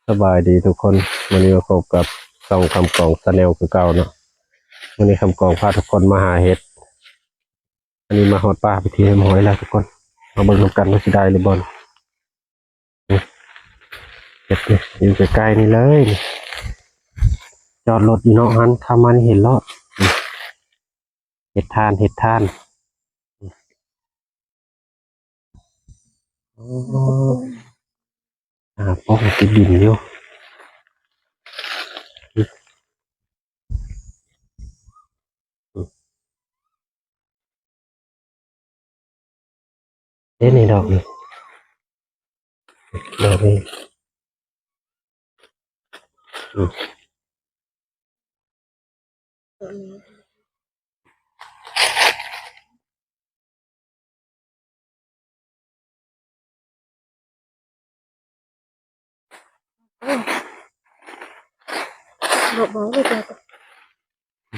ສະບາຍດີທຸກຄົນ, ມື້ນີ້ມາພົບກັບຊ່ອງຄຳກອງ Channel ຄືເກົ່າເນາະ. ມື້ນີ້ຄຳກອງພາທຸກຄົນມາຫາເຫັດ. ອັນນີ້ມາຮອດປ່າເປັນທີ່ຮຽບຮ້ອຍແລ້ວທຸກຄົນ, ມາເບິ່ງນຳກັນວ່າຊິໄດ້ຫຼືບໍ່. ເຫັດນີ້ຢູ່ໃກ້ໆນີ້ເລີຍ, ຈອດລົດຢູ່ເນາະຫັ້ນ, ເຂົ້າມານີ້ເຫັນໂລດ. ເຫັດຖ່ານ ເຫັດຖ່ານ. ໂອ້ ອາ ໂອ້ ຕິດດິນຢູ່. ເດ້ນີ້ດອກນີ້ ດອກນີ້. ອືມ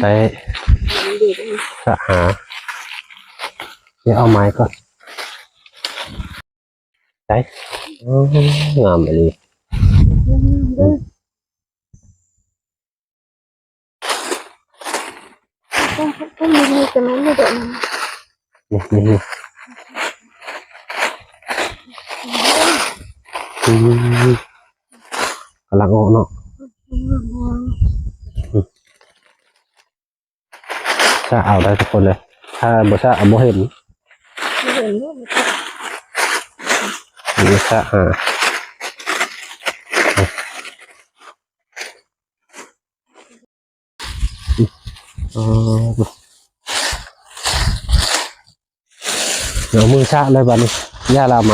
ໄດ້ສະຫາ ດຽວເອົາໄມ້ກ່ອນ. ໄດ້ ໂອ້ ງາມອີ່ຫຼີ. ຕ້ອງ ຕ້ອງມີ ມີແຕ່ມັນມີແຕ່ມັນ ນີ້ ນີ້ ນີ້ ອືມ ກຳລັງອອກເນາະ. ອືມ ສະເອົາໄດ້ທຸກຄົນເລີຍ, ຖ້າບໍ່ສະເອົາບໍ່ເຫັນ ບໍ່ເຫັນເນາະ. ນີ້ສະຫາ ເອີ ເອົາມືສະເລີຍບາດນີ້ ຢ່າລະໄໝ.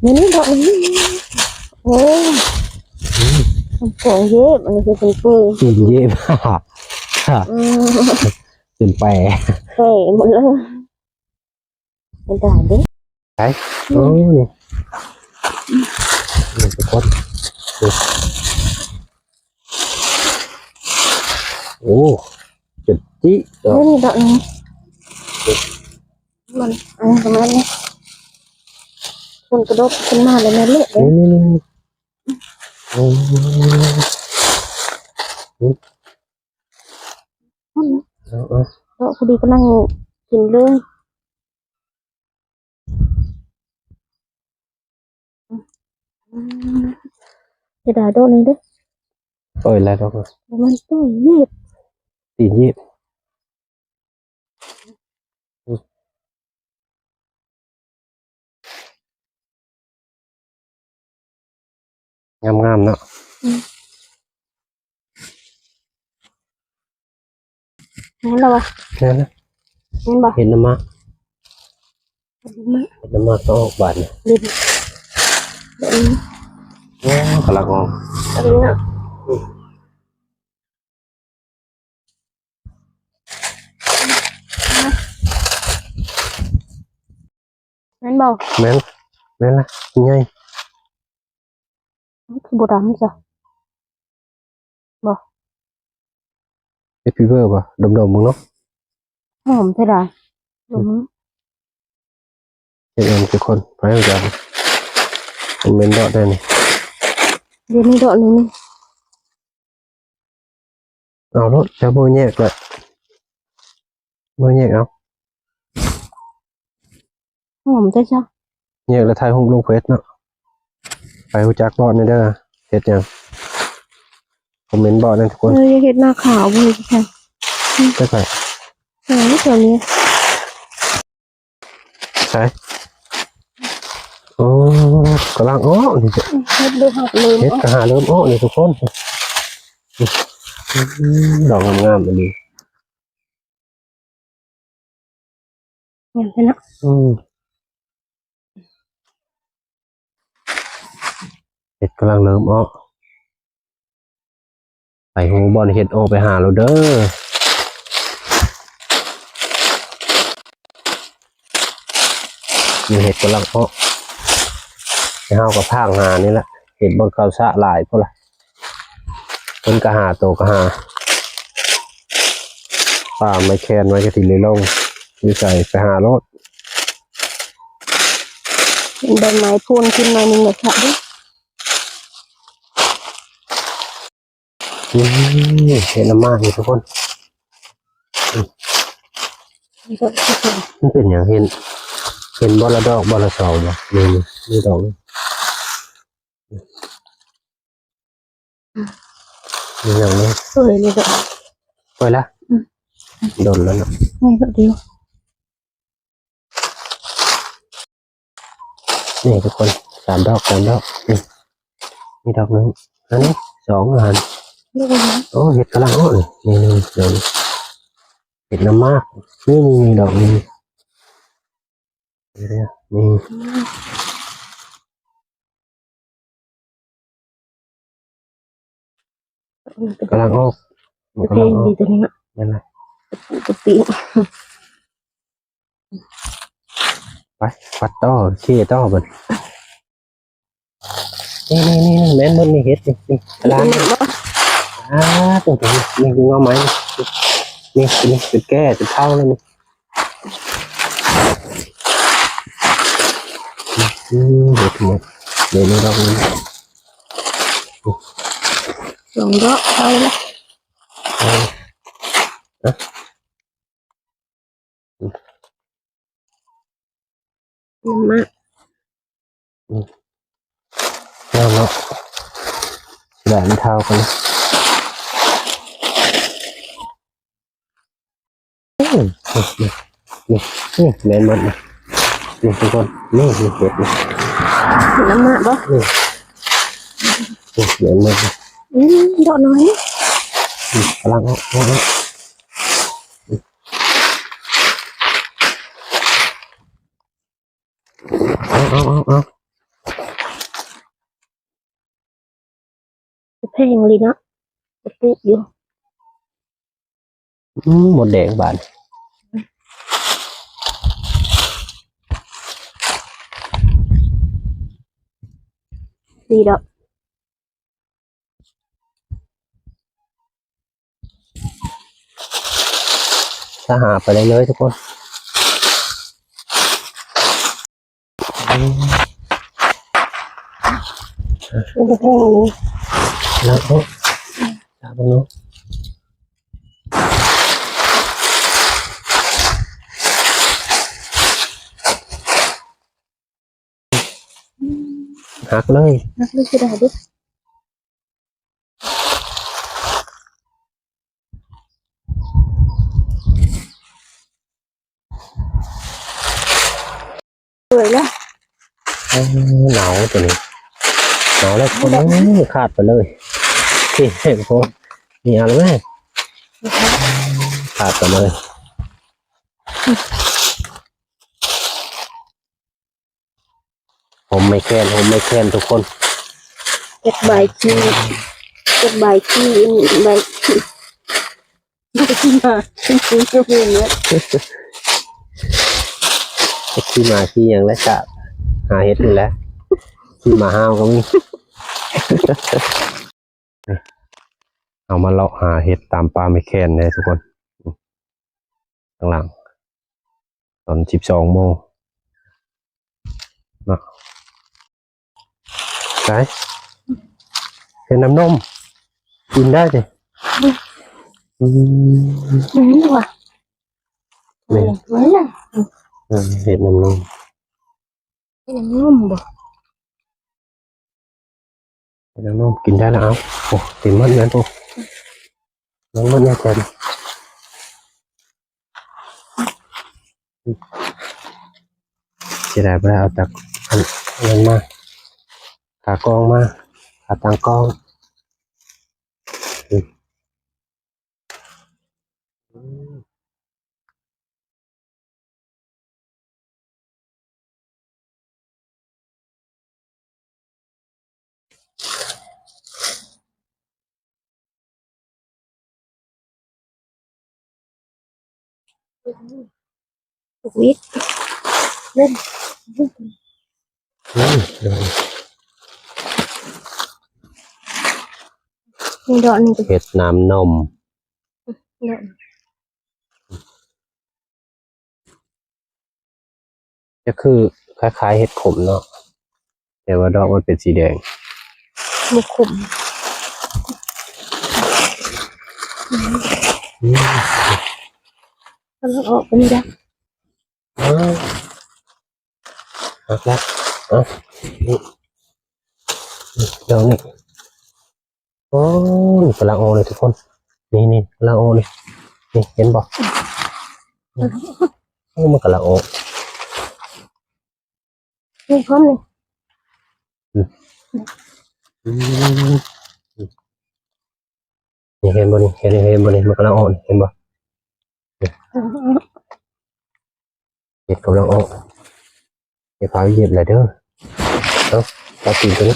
ນີ້ ນີ້ດອກນີ້ ໂອ້ ອືມ ມັນກອງເຢັບ, ອັນນີ້ຄືເປັນປືນ ຕີນເຢັບ ອືມ ເປັນແປ ແປໝົດເລີຍ. ເປັນຕາເດ້ ໄປ ອືມ ໂອ້ ນີ້ ນີ້ທຸກຄົນ ໂອ້ ຈຸດຈິດອກ ນີ້ດອກນີ້ ມັນ ອັນນີ້ປະມານນີ້ ມັນກະດົກຂຶ້ນມາແລ້ວແມ່ນເລະເດ້ ນີ້ ນີ້ ນີ້ ໂອ້ ເອົາ ເອົາ ເດາະພໍດີກຳລັງກິນເລີຍ. ອືມ ເສຍດາຍດອກນີ້ເດ້ ໂອ້ຍ ຫຼາຍດອກ ມັນຕົ້ນເຢັບ ຕີນເຢັບ. ງາມໆເນາະ ອືມ ແມ່ນແລ້ວວະ ແມ່ນແລ້ວ ແມ່ນບໍ່ ເຫັນນຳມາ ເຫັນນຳມາ ເຫັນນຳມາກໍອອກບາດນີ້ ເຫັນ ໂອ້ ກຳລັງອອກ ອັນນີ້ເນາະ ອືມ ແມ່ນບໍ່ ແມ່ນ ແມ່ນລະ ໃຫຍ່ ຄືບໍ່ດຳຊະ ບໍ່ ເຮັດຟີເວີບໍ່ ດົມໆເບິ່ງເນາະ ຫອມແທ້ດາ ດົມ ເຮັດເອງທຸກຄົນ ໃຜຮູ້ຈັກ ຄອມເມັນເດາະແດ່ນີ້ ດຽວນີ້ເດາະນີ້ ເອົາໂລດ ເຈົ້າເບິ່ງແຍກລະ ເບິ່ງແຍກເອົາ ຫອມແທ້ຊະ ແຍກລະຖ່າຍຮູບລົງເຟສເນາະ ໃຜຮູ້ຈັກບອກແດ່ເດີ ເຮັດຫຍັງ ຄອມເມັນບອກແດ່ທຸກຄົນ ເອີ ຢາກເຮັດໜ້າຂາວບໍ່ ເຮັດຈັ່ງໃດ ຈັກໃຜ ເອີ ແຖວນີ້ ໃສ ໂອ້ ກຳລັງອອກນີ້ ເຮັດດູຫັ້ນ ເລີ່ມ ເຫັດ ອອກ ກະຫາເລີ່ມອອກນີ້ທຸກຄົນ ອືມ ດອກງາມໆ ອີ່ຫຼີ ງາມແທ້ເນາະ ອືມ ເຫັດກຳລັງເລີ່ມອອກ ໃຜຮູ້ບ່ອນເຫັດອອກໄປຫາໂລດເດີ ນີ້ເຫັດກຳລັງອອກ ແຕ່ເຮົາກໍພາງຫານີ້ລະ ເຫັດບ່ອນເຂົາສະຫຼາຍພຸ້ນລະ ເພິ່ນກໍຫາໂຕກໍຫາ ປາໄມ້ແຄນໄວ້ກໍຊິເລີຍລົງ ຢູ່ໃສໄປຫາໂລດ. ເຫັນໃບໄມ້ໂພນຂຶ້ນໜ້ອຍໜຶ່ງແລ້ວຄະເດ້. ອືມ ເຫັດນ້ຳໝາກນີ້ທຸກຄົນ. ມັນເປັນຫຍັງ ເຫັນ ເຫັນບໍ່ລະດອກ ບໍ່ລະສອງບໍ່? ນີ້ ນີ້ ນີ້ດອກນີ້. ນີ້ດອກນີ້ ສວຍເລີຍດອກ. ສວຍລະ? ອືມ ດົນແລ້ວເນາະ. ນີ້ດອກດຽວ. ນີ້ທຸກຄົນ ສາມດອກ ສາມດອກ. ນີ້ ນີ້ດອກໜຶ່ງ ອັນນີ້ສອງ ອັນ. ໂອ້ ເຫັດກຳລັງອອກນີ້. ນີ້ ນີ້ ນີ້ ເຫັດນ້ຳໝາກ. ນີ້ ນີ້ ນີ້ດອກນີ້. ນີ້ ນີ້ ນີ້. ອືມ ກຳລັງອອກ ມັນກຳລັງອອກ. ດີຕົວນີ້ເນາະ. ນັ້ນລະ ກະປິ ກະປິ. ໄປ ປັດຕໍ່ ເຄຕໍ່ບັດ. ນີ້ ນີ້ ນີ້ ນີ້ ແມ່ນໝົດນີ້ ເຫັດນີ້ ນີ້ ກຳລັງ. ອ່າ ຕົວນີ້ ນີ້ ງອໄມ້ ນີ້ ນີ້ ຈຸດແກ້ ຈຸດເຜົາແລ້ວນີ້. ອືມ ເຫັດໝົດເລີຍ ດອກນີ້. ສອງດອກ ເອົາລະ. ເອົາ ອະ ນ້ຳໝາກ. ອືມ ງາມເນາະ ຊິໄດ້ເອົາເທົາກ່ອນ. ອືມ ນີ້ ນີ້ ນີ້ ແມ່ນໝົດນີ້ ນີ້ທຸກຄົນ. ນີ້ ນີ້ເຫັດນີ້ ນ້ຳໝາກບໍ່? ນີ້ ນີ້ແມ່ນໝົດນີ້. ອືມ ດອກນ້ອຍ ນີ້ ກຳລັງອອກ ອອກ ອອກ. ເອົາ ເອົາ ເອົາ ເອົາ. ແພງອີ່ຫຼີເນາະ ກະປຸຢູ່. ອືມ ມົດແດງບາດນີ້ ດີດອກ. ສະຫາໄປເລື້ອຍໆ ທຸກຄົນ. ອືມ ແລ້ວກໍ ລາກເບິ່ງເນາະ. ຫັກເລີຍ ຫັກເລີຍ ເສຍດາຍເດ້. ສວຍລະ ເອີ ໜາວຕົວນີ້ ໜາວແລ້ວ ໂອ້ ຂາດໄປເລີຍ. ໂອ້ ນີ້ເອົາແລ້ວແມ່ ຂາດໄປເລີຍ. ໂຮມໄມ້ແຄນ ໂຮມໄມ້ແຄນທຸກຄົນ. ເກັບໃບຂີ້ ເກັບໃບຂີ້ ໃບຂີ້ ໃບຂີ້ໝາ ຂີ້ ຂີ້ຫຍັງແຫຼະ ກະຫາເຫັດນີ້ແຫຼະ ຂີ້ໝາຫ້າວກໍມີ. ເຮົາມາເລາະຫາເຫັດຕາມປ່າໄມ້ແຄນເດ້ທຸກຄົນ ຂ້າງຫຼັງ ຕອນສິບສອງໂມງເນາະ. ໄປ ເຫັດນ້ຳນົມ ກິນໄດ້ຕິ? ອືມ ອືມ ນີ້ຫວາ ແມ່ນ ເອີ ເຫັດນ້ຳນົມ ເຫັດນ້ຳນົມບໍ່? ເຫັດນ້ຳນົມກິນໄດ້ລະ ເອົາ. ໂອ້ ເຕັມໝົດແມ່ນ ໂອ້ ເຕັມໝົດແມ່ນ ເສຍດາຍບໍ່ໄດ້ເອົາຕາ ອັນນັ້ນມາ ຂາກອງມາ ຂາຕັ້ງກອງ. ນີ້ດອກໜຶ່ງ ເຫັດນ້ຳນົມ ດອກ ຈະຄືຄ້າຍໆເຫັດຂົມເນາະ. ແຕ່ວ່າດອກມັນເປັນສີແດງ ບໍ່ຄົມ ອືມ ກຳລັງອອກເປັນດອກ ເອີ ຮັກລະ ເອົາ ນີ້ ນີ້ ດອກນີ້ ໂອ້ ກຳລັງອອກເລີຍທຸກຄົນ ນີ້ໆ ກຳລັງອອກເລີຍ ນີ້ ເຫັນບໍ່? ໂອ້ ມັນກຳລັງອອກ ນີ້ພ້ອມນີ້ ອືມ ອືມ ນີ້ເຫັນບໍ່ນີ້ ເຫັນ ເຫັນບໍ່ນີ້ ມັນກຳລັງອອກ ເຫັນບໍ່? ເຫັດກຳລັງອອກ ຢ່າພາວເຫຢີຍບຫຼາຍເດີ ເອົາ ຕັດຕີນຕົວນີ້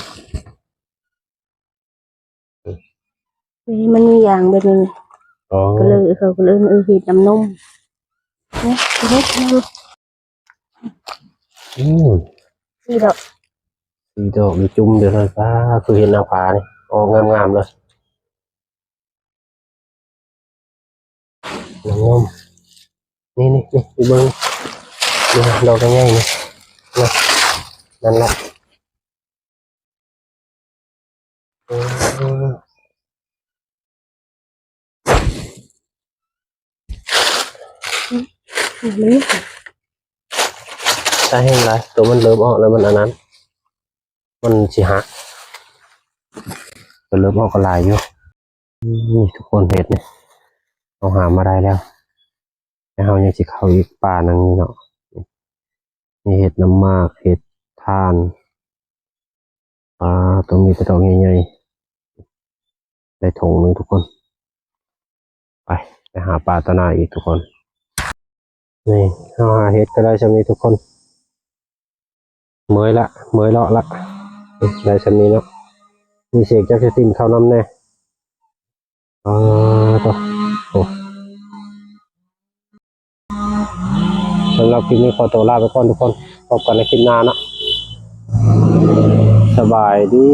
ນີ້ມັນມີຢາງແບບນີ້ ອໍ ກໍເລີຍ ເຂົາກໍເລີຍເອີ້ນເຫັດນ້ຳນົມ ນີ້ເຫັດນ້ຳ ອືມ ສີ່ດອກ ສີ່ດອກ ມີຈຸ່ມເດີ ປ້າ ຄືເຫັດນາງຟ້ານີ້ ອອກງາມໆເລີຍ. ນ້ຳນົມ ນີ້ໆ ນີ້ ໄປເບິ່ງ ນີ້ນະ ດອກໃຫຍ່ໆ ນີ້ນະ ນັ້ນລະ ເອີ ອືມ ຕາແຫ້ງຫຼາຍ ໂຕມັນເລີ່ມອອກແລ້ວ ມັນອັນນັ້ນ ມັນຊິຫັກ ກໍເລີ່ມອອກກໍຫຼາຍຢູ່. ນີ້ທຸກຄົນ ເຫັດນີ້ ເຮົາຫາມາໄດ້ແລ້ວ ແຕ່ເຮົາຍັງຊິເຂົ້າອີກປ່າໜຶ່ງນີ້ເນາະ ມີເຫັດນ້ຳໝາກ ເຫັດຖ່ານ ປາ ໂຕມີແຕ່ດອກໃຫຍ່ໆ ໄດ້ຖົງໜຶ່ງທຸກຄົນ ໄປ ໄປຫາປ່າຕໍ່ໜ້າອີກທຸກຄົນ ນີ້ ເຮົາຫາເຫັດກໍໄດ້ຊ່ຳນີ້ທຸກຄົນ ເມື່ອຍລະ ເມື່ອຍເລາະລະ ໄດ້ຊ່ຳນີ້ເນາະ ມີສຽງຈັກສະຕິນເຂົ້ານຳແດ່ ອາ ໂຕ ໂອ້ ສຳລັບຄລິບນີ້ຂໍຕົວລາໄປກ່ອນທຸກຄົນ ພົບກັນໃນຄລິບໜ້າເນາະ ສະບາຍດີ.